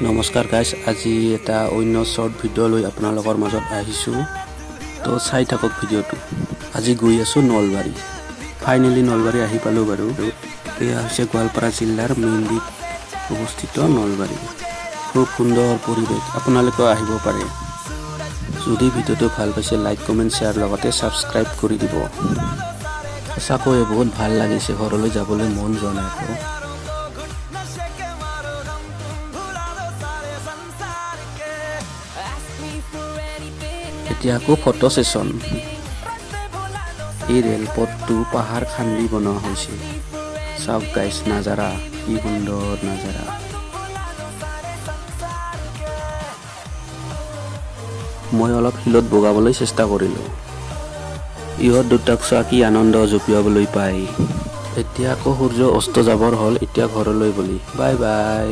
নমস্কাৰ গাইজ, আজি এটা অন্য শ্বৰ্ট ভিডিঅ' লৈ আপোনালোকৰ মাজত আহিছোঁ। তো চাই থাকক ভিডিঅ'টো। আজি গৈ আছোঁ নলবাৰী। ফাইনেলি নলবাৰী আহি পালোঁ বাৰু। এয়া হৈছে গোৱালপাৰা জিলাৰ মেইনদ্বীপ অৱস্থিত নলবাৰী। খুব সুন্দৰ পৰিৱেশ, আপোনালোকেও আহিব পাৰে। যদি ভিডিঅ'টো ভাল পাইছে, লাইক, কমেণ্ট, শ্বেয়াৰ লগতে ছাবস্ক্ৰাইব কৰি দিব। সঁচাকৈয়ে বহুত ভাল লাগিছে, ঘৰলৈ যাবলৈ মন যোৱা নাই আকৌ। এতিয়া আকৌ ফটো ছেছন। এই ৰেলপথটো পাহাৰ খান্দি বনোৱা হৈছে। চাওক গাইছ, নাজাৰা, কি সুন্দৰ নাজাৰা। মই অলপ শিলত বগাবলৈ চেষ্টা কৰিলোঁ। ইহঁত দুটাক চোৱা, কি আনন্দ জঁপিয়াবলৈ পাই। এতিয়া আকৌ সূৰ্য অস্ত যাবৰ হ'ল। এতিয়া ঘৰলৈ বুলি বাই বাই।